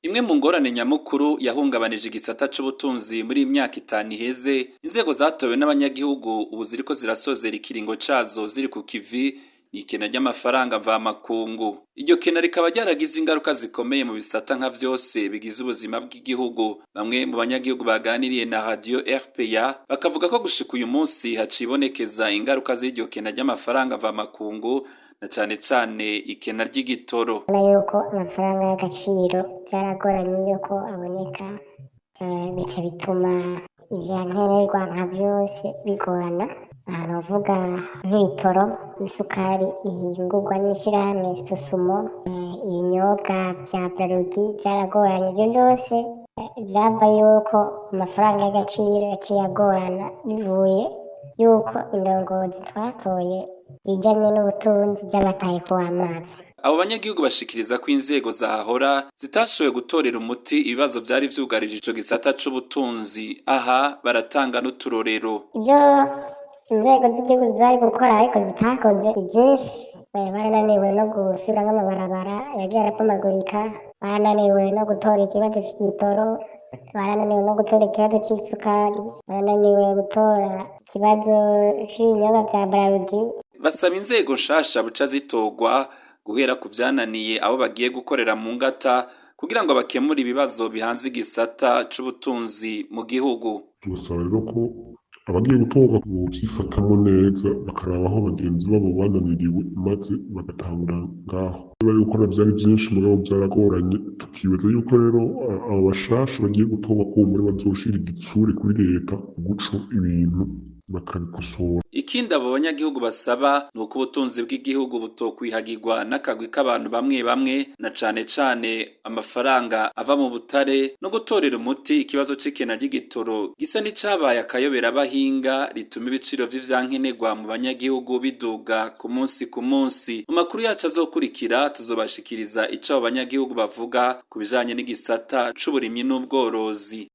Imwe mu ngorane nyamukuru yahungabanije igisata c'ubutunzi muri iyi myaka 5 iheze, inzego zatowe n'abanyagihugu ubu ziriko zirasozera ikiringo cazo ziri ku kivi, ni ikena ry'amafaranga mvamakungu. Iryo kena rikaba ryaragize ingaruka zikomeye mu bisata nka vyose bigize ubuzima bw'igihugu. Bamwe mu banyagihugu baganiriye na Radio RPA bakavuga ko gushika uyu munsi hacibonekeza ingaruka z'iryo kena ry'amafaranga mvamakungu, na cane cane ikena ry'igitoro. Urabona yuko amafaranga y'agaciro vyaragoranye yuko aboneka, bica bituma ivya nkenerwa nka vyose bigorana. Aha novuga nk'ibitoro, isukari ihingurwa n'ishirahamwe Sosumo, ibinyobwa vya Brarudi vyaragoranye. Ivyo vyose vyava yuko amafaranga y'agaciro yaciye agorana bivuye yuko indongozi twatoye ibijanye n'ubutunzi vyabataye kuw'amazi. Abo banyagihugu bashikiriza ko inzego zahahora zitashoboye gutorera umuti ibibazo vyari vyugarije ico gisata c'ubutunzi. Aha baratanga n'uturorero. Ivyo inzego z'igihugu zari gukora ariko zitakoze ni vyinshi. Barananiwe no gusubiramwo amabarabara yagiye arabomagurika, barananiwe no gutora ikibazo c'igitoro, barananiwe no gutora ikibazo c'isukari, barananiwe gutora ikibazo c'ibinyobwa vya Brarudi. Basaba inzego nshasha buca zitorwa guhera ku vyananiye abo bagiye gukorera mu ngata kugira ngo bakemure ibibazo bihanze igisata c'ubutunzi mu gihugu. Tubasaba rero ko abagiye gutorwa bovyifatamwo neza, bakaraba aho bagenzi babo bananiriwe maze bagatangura ngaho. Bari gukora vyari vyinshi mugabo vyaragoranye, tukibaza yuko rero abo bashasha bagiye gutorwa kumbure bazoshira igitsure kuri leta guco ibintu bakabikosora. Ikindi abo banyagihugu basaba ni uko ubutunzi bw'igihugu butokwihagirwa n'akagwi k'abantu bamwe bamwe, na cane cane amafaranga ava mu butare, no gutorera umuti ikibazo c'ikena ry'igitoro gisa n'icabaye akayobera abahinga rituma ibiciro vy'ivyankenerwa mu banyagihugu biduga ku munsi ku munsi. Mu makuru yacu azokurikira tuzobashikiriza ico abo banyagihugu bavuga ku bijanye n'igisata c'uburimyi n'ubworozi.